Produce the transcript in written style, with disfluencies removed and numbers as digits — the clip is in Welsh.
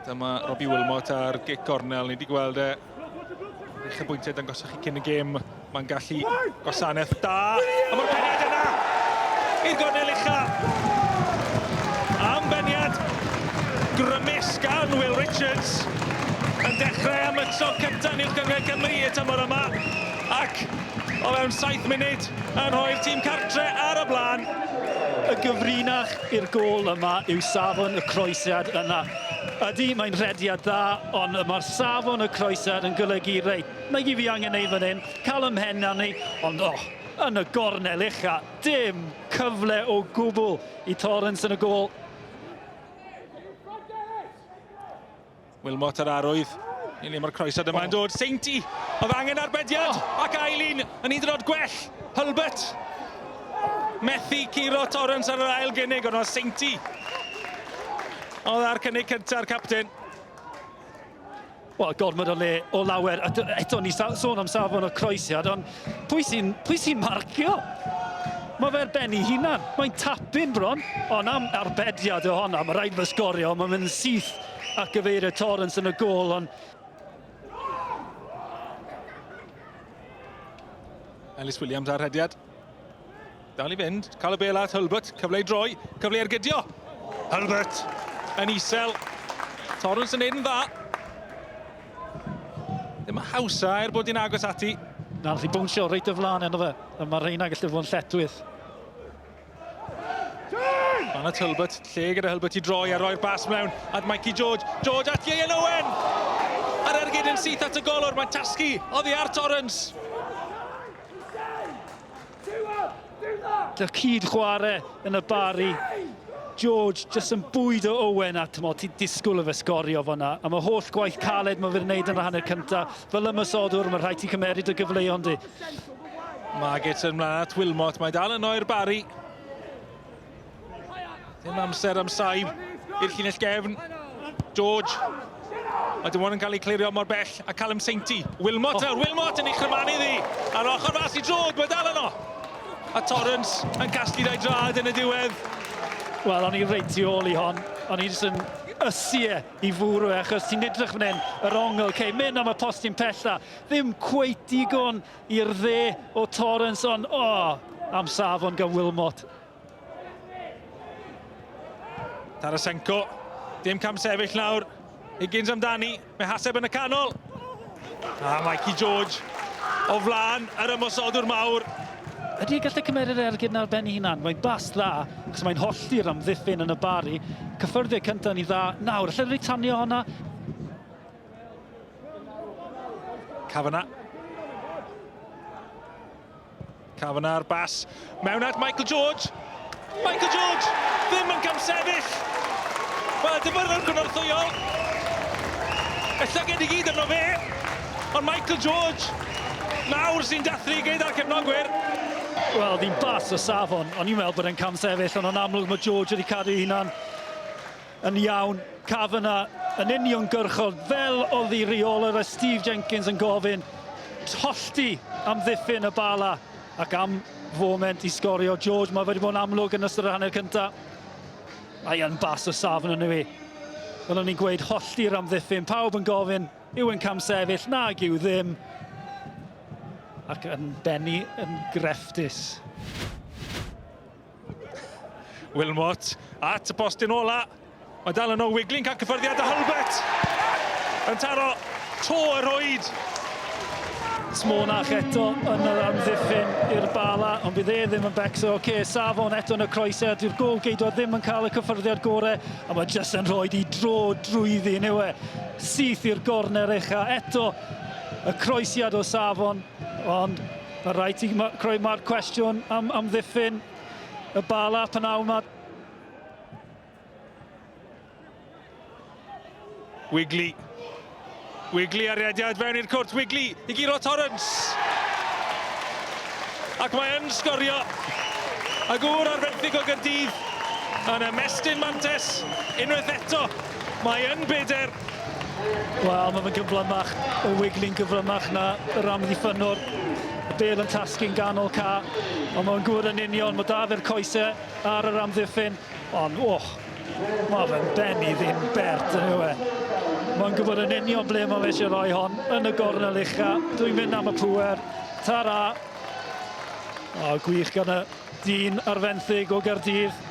Dyma Robbie Wilmot ar gic gornel. Ni wedi gweld e uchelbwyntiau dangoswch chi cyn y gêm. Mae'n gallu gwasanaeth da. A mae'r peniad yna i'r gornel ucha. Am beniad grymus gan Will Richards. Yn dechrau am y tro cyntaf yn Uwch Gynghrair Cymru y tymor yma. Ac o fewn 7 munud yn rhoi'r tîm cartre ar y blaen. Y gyfrinach i'r gôl yma yw safon y croesiad yna. Ydy, mae'n rhediad dda, ond mae'r safon y croesiad yn golygu, reit, na i fi angen neud fan hyn, cael ym mhen arni, ond oh, yn y gornel ucha, dim cyfle o gwbl i Torrance yn y gôl. Wilmot yr arwydd. I ni mae'r croesad yma'n dod. Seinti! Oedd angen arbediad! Oh. Ac ail un yn hyd yn oed gwell. Hulbert! Methu curo Torrance ar yr ail gynnig, ond oedd Seinti. Oedd ar cynnig cynta'r capten. Wel, gormod o le o lawer. Eto, ni sôn am safon o croesiad, ond pwy sy'n pwy sy marcio? Mae fe'r ben ei hunan. Mae'n tapin bron, ond am arbediad o honna, mae rhaid fy sgorio, mae'n mynd syth at gyfeirio Torrance yn y gôl, ond... Ellis Williams ar rhediad. Dal i fynd, cael y bel at Hulbert, cyfle i droi, cyfle i ergydio. Hulbert yn isel. Torrance yn neud yn dda. Ddim y hawsa er bod hi'n agos ati. Na, nath i bownsio reit o flaen yno fe. Mae'r rheina gallu fod yn lletwyth. Fan at Hulbert, lle gyda Hulbert i droi a roi'r bas mewn at Mikey George. George at Ieuan Owen! A'r ergyd yn syth at y golwr, mae'n tasgu oddi ar Torrance. Dy'r cyd chwarae yn y Bari. George jyst yn bwyd o Owen a tmo, ti'n disgwyl y fe sgorio fanna. A mae holl gwaith caled mae fe'n wneud yn y hanner cyntaf. Fel ymosodwr, mae rhaid ti cymeryd y gyfleon di. Margate yn mlaen at Wilmot, mae dal yno i'r Bari. Dim amser am saib i'r llinell gefn. George. Mae dim ond yn cael ei clirio mor bell a Callum Sainty. Wilmot oh. nawr, Wilmot yn ei chrymanu ddi. Ar ochr fas i George, mae dal yno. A Torrance yn casglu dau drad yn y diwedd. Wel, o'n i reit tu ôl i hon. O'n i jyst yn ysu e i fwrw e, achos ti'n edrych fan hyn, yr ongl, okay, mynd am y postyn pella. Ddim cweit digon i'r dde o Torrance, ond, o, oh, am safon gan Wilmot. Tarasenko, dim cam sefyll nawr. Higgins amdani, mae Haseb yn y canol. A Mikey George o flaen yr ymosodwr mawr. Ydy gallu cymeryd yr ergyd ar ben ei hunan? Mae'n bas dda, achos mae'n hollti'r amddiffyn yn y Bari. Cyffyrddiad cyntaf ni dda. Nawr, allai wedi tanio honna? Kavanagh. Kavanagh ar bas. Mewn at Michael George. Michael George ddim yn camsefyll. Wel, dyfyrnwr cynorthwyol. Y llyged i gyd yno fe. Ond Michael George nawr sy'n dathlu gyda'r cefnogwyr. Wel, ddim bas o safon. O'n i'n meddwl bod e'n camsefyll, ond yn amlwg mae George wedi cadw ei hunan yn iawn. Kavanagh yn uniongyrchol, fel oedd ei reolwr a Steve Jenkins yn gofyn, tollti amddiffyn y Bala ac am foment i sgorio. George, mae wedi bod yn amlwg yn ystod yr hanner cyntaf. Mae yn bas o safon yn yw. Fel o'n i'n gweud, hollti'r amddiffyn, pawb yn gofyn, yw yn camsefyll, nag yw ddim. Ac yn bennu yn grefftus. Wilmot at y postyn ola. Mae dal yno, Wigley'n cael cyffyrddiad a Hulbert yn taro to y rhwyd. Smonach eto yn yr amddiffyn i'r Bala, ond bydd e ddim yn becso. Oce, okay, safon eto yn y croesiad, dyw'r gôl geidwad ddim yn cael y cyffyrddiad gore, a mae jyst yn rhoi i dro drwyddi, yn yw e? Syth i'r gorner ucha, eto y croesiad o safon, ond Mae rhaid ti creu mae'r cwestiwn am amddiffyn y Bala pnawn yma. Wigley. Wigley ar rediad fewn i'r cwrt. Wigley i guro Torrance. Ac mae yn sgorio. A gŵr ar fenthyg o Gyrdydd yn ymestyn mantes unwaith eto. Mae yn beder. Wel, mae fe'n gyflymach, y Wigley'n gyflymach na yr amddiffynnwr. Y bel yn tasgu'n ganol ca, ond mae'n gwybod yn union, mae da fe'r coesau ar yr amddiffyn, ond, oh, mae fe'n bennu ddim bert yn yw e. Mae'n gwybod yn union ble mae fe eisiau rhoi hon, yn y gornel ucha. Dwi'n mynd am y pŵer. Tara! O, gwych gan y dyn ar fenthyg o Gaerdydd.